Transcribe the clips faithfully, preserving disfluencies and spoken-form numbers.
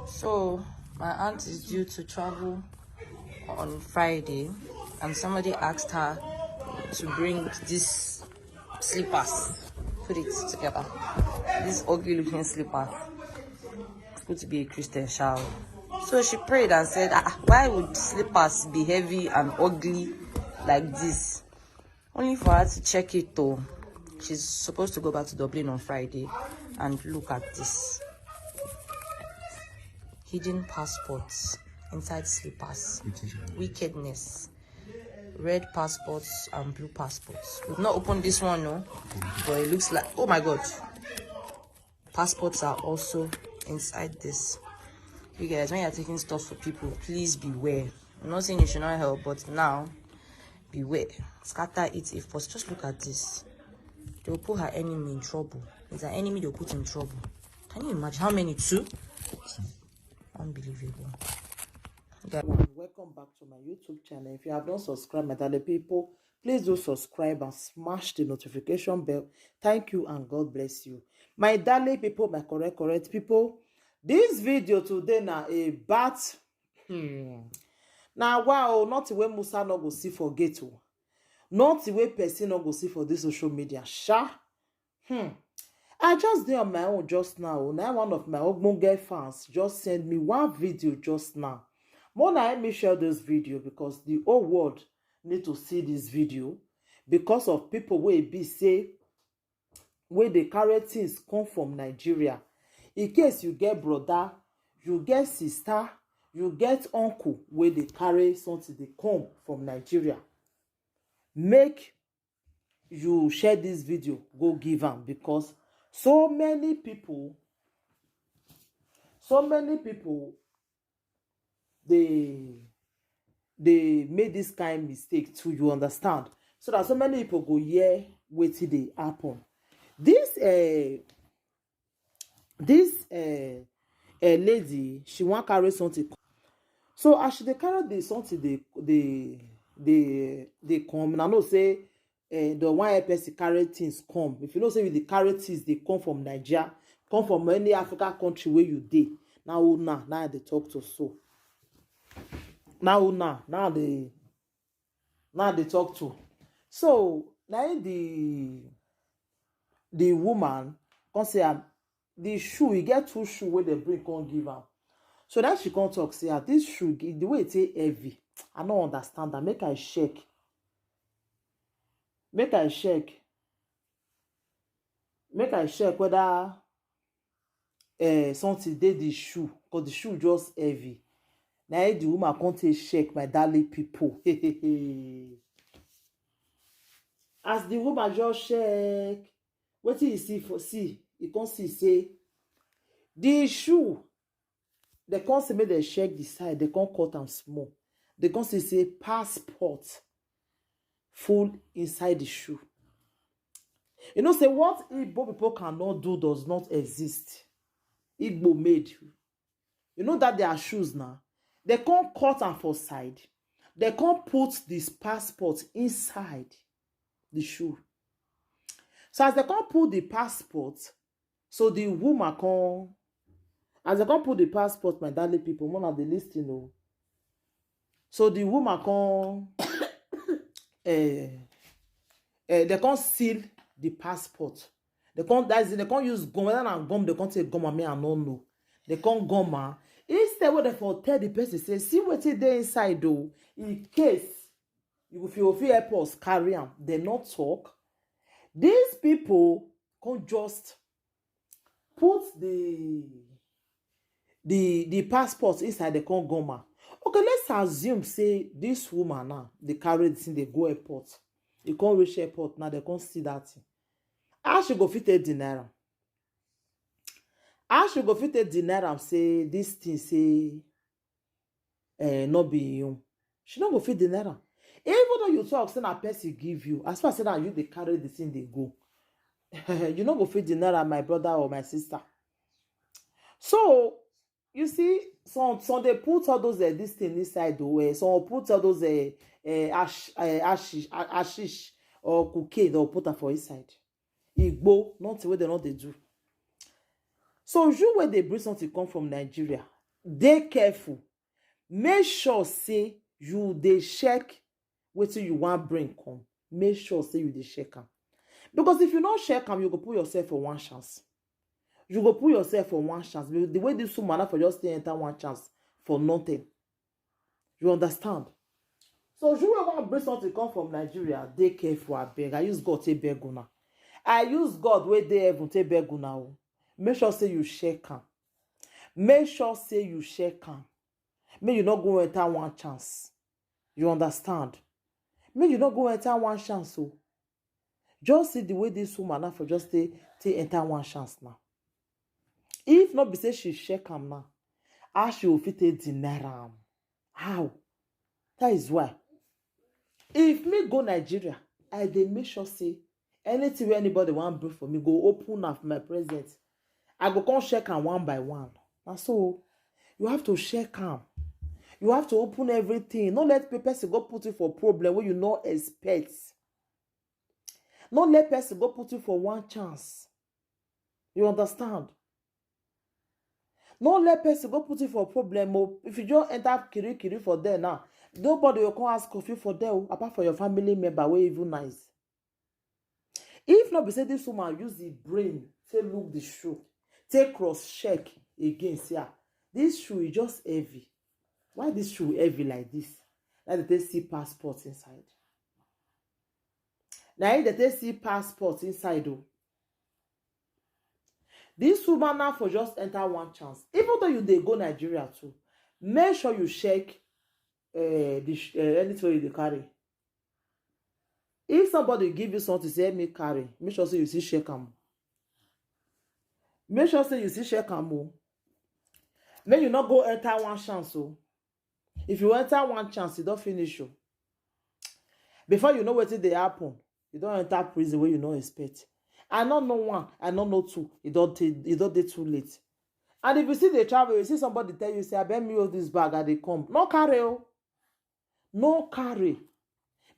So my aunt is due to travel on Friday, and somebody asked her to bring this slippers, put it together. This ugly looking slippers. It's good to be a Christian, shall. So she prayed and said, ah, why would slippers be heavy and ugly like this? Only for her to check it though. She's supposed to go back to Dublin on Friday, and look at this. Hidden passports inside slippers. Wickedness. Red passports and blue passports. We've not opened this one, no, but it looks like, oh my God, passports are also inside this. You guys, when you're taking stuff for people, please beware. I'm not saying you should not help, but now beware. Scatter it if possible. Just look at this. They will put her enemy in trouble. It's her enemy they'll put in trouble. Can you imagine how many? Two? Unbelievable. Guys, welcome back to my YouTube channel. If you have not subscribed, my darling people, please do subscribe and smash the notification bell. Thank you and God bless you. My darling people, my correct, correct people, this video today na about, hmm, na wow, not the way Musa no go see for gate o. Not the way person no go see for this social media. Sha. Hmm. I just dey on my own just now. Now one of my ogbonge fans just send me one video just now. More na help me share this video because the whole world need to see this video because of people wey be say wey dey carry things come from Nigeria. In case you get brother, you get sister, you get uncle wey dey carry something dey come from Nigeria, make you share this video go give am because so many people, so many people dey dey make this kind mistake too, you understand, so that so many people go hear wetin dey happen. This uh, this uh, uh, lady, she wan carry something come. So as she dey carry the something dey dey dey dey come, una know say uh, the one person carry things come. If you know say you dey carry things dey come from Nigeria, come from any African country wey you dey, na una na I dey talk to. So na una na I dey na I dey talk to. So na im the the woman come say, um, the shoe, e get two shoe wey dem bring come give am. So then she come talk say, ah, this shoe, the way e take heavy, I no understand am. Make I check. Make I check. Make I check whether uh, something dey the shoe, because the shoe just heavy. Na im the woman come take check, my darling people. As the woman just check, wetin e see for see, e come see say the shoe, they come say make dem check the side, they come cut am small. They come see say passport full inside the shoe. You know say what Igbo people cannot do does not exist. Igbo made. You know that their shoes now, they come cut am for side. They come put this passport inside the shoe. So as they come put the passport, so the woman come, as they come put the passport, my darling people, one of the listing, oh. So the woman come, eh, eh, they come seal the passport. They come, that's it, they come use gum, whether na gum, they come take gum, I mean, I don't know. They come gum am. Instead, what they for tell the person say, see wetin dey inside though, in case you go fit, you fit help us carry am. They not talk. These people come just put the the the passport inside, they come gum am. Okay, let's assume say this woman now, they carry the thing, they go airport. They come reach airport now, they come see that thing. How she go fit take deny am? How she go fit take deny am say this thing say eh, no be im own? She no go fit deny am. Even though you talk say na person give you, as far as say na you dey carry the thing dey go, you no go fit deny am, my brother or my sister. So you see, some some dey put all those uh, this thing inside the way. Some put all those uh, uh, ash, uh, ashish, a- ashish or cocaine, they'll put am for inside. Igbo, nothing wey they no dey do. So you wey dey bring something come from Nigeria, Dey careful. Make sure say you dey check wetin you wan bring come. Make sure say you dey check am. Because if you no check am, you go put yourself for one chance. You go put yourself for one chance. The way this woman now for just stay enter one chance for nothing. You understand? So you wey wan bring something come from Nigeria, dey careful, abeg. I use God take beg una. I use God wey dey heaven take beg una o. Make sure say you check am. Make sure say you check am. Make you no go enter one chance. You understand? Make you no go enter one chance o. Just see the way this woman now for just take, take enter one chance now. If not be say she check am now, how she go fit take deny am? How? That is why. If me go Nigeria, I dey make sure say anything wey anybody wan bring for me go open am for my present. I go come check am one by one. Na so you have to check am. You have to open everything. No let pe-, person go put you for problem wey you no expect. No let person go put you for one chance. You understand? No let person go put you for problem o. If you just enter kiri kiri for there now, nobody will come ask of you for there o, apart from your family member wey even nice. If not be say this woman use the brain take look the shoe, take cross check again, see ah, this shoe is just heavy. Why this shoe heavy like this? Like they take see passport inside. Now if they take see passport inside o. This woman now for just enter one chance. Even though you dey go Nigeria too, make sure you check uh, the sh- uh, anything you dey carry. If somebody give you something, say, "Help me carry." Make sure say you see check am. Make sure say you see check am o. Make you no go enter one chance o. If you enter one chance, you don finish o. Before you know wetin dey happen, you don enter prison wey you no expect. I no know one, I no know two. E don dey, e don dey too late. And if you still dey travel, you see somebody tell you say, "Abeg, me hold this bag, I dey come." No carry o. No carry.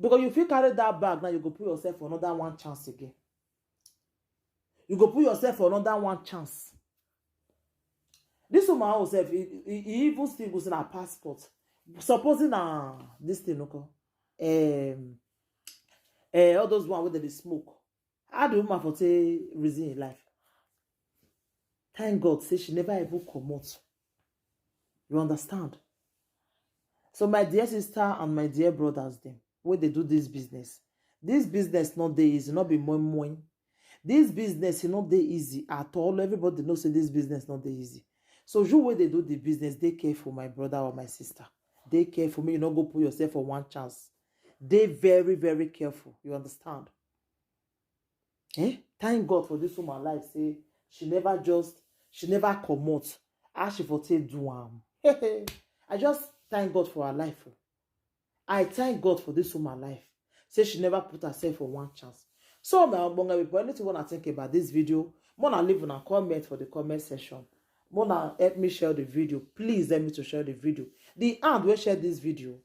Because you fit carry that bag now, you go put yourself for another one chance again. You go put yourself for another one chance. This woman herself, he, he, he even still goes in her passport. Supposing na this thing, okay? Um, eh, all those one wey dey smoke. How the woman for take reason in life? Thank God say she never even comot. You understand? So my dear sister and my dear brothers dem, wey dey do this business, this business no dey easy, no be moi moi. This business e no dey easy at all. Everybody know say this business no dey easy. So you wey dey do the business, dey careful, my brother or my sister. Dey careful, make you no go put yourself for one chance. Dey very, very careful. You understand? Eh? Thank God for this woman life. Say she never just, she never comot. How she for take do am? I just thank God for her life o. I thank God for this woman life. Say she never put herself for one chance. So my ogbonge people, anything una think about this video, make una leave una comment for the comment section. Make una help me share the video. Please help me to share the video. The hand wey share this video,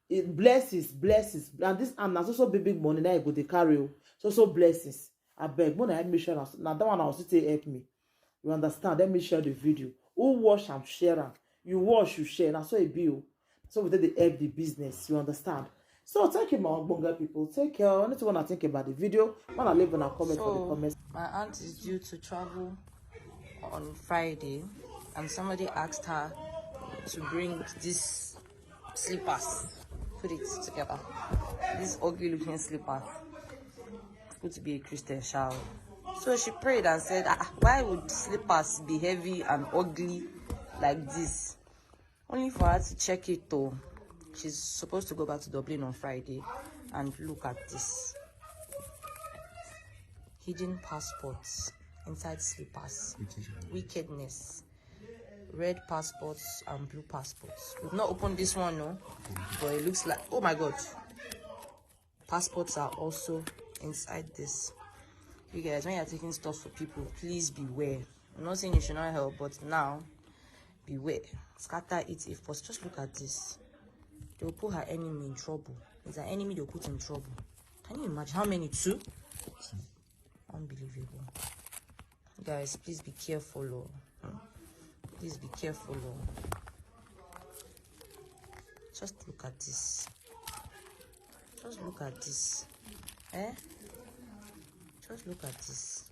it blessings, blessings. And this hand na so so big big money na e go dey carry o. So so blessings. Abeg, make una help me share am. Na that one I also take help me. You understand? Let me share the video. Who watch am, share am. You watch, you share. Na so e be o. So we take dey help the business. You understand? So thank you, my ogbonge people. Take care. Anything una think about the video, make una leave una comment for the So, comments. My aunt is due to travel on Friday, and somebody asked her to bring this slippers, put it together. This ugly looking slippers. It's good to be a Christian, shall. So she prayed and said, "Ah, why would slippers be heavy and ugly like this?" Only for her to check it though. She's supposed to go back to Dublin on Friday, and look at this. Hidden passports inside slippers. Wickedness. Red passports and blue passports. We've not opened this one, no. But it looks like, oh my God. Passports are also inside this. You guys, when you're taking stuff for people, please beware. I'm not saying you should not help, but now, beware. Scatter it if possible. Just look at this. They'll put her enemy in trouble. It's her enemy they'll put in trouble. Can you imagine how many? Two? Unbelievable. Guys, please be careful. Oh. Hmm. Please be careful. Oh. Just look at this. Just look at this. Eh? Just look at this.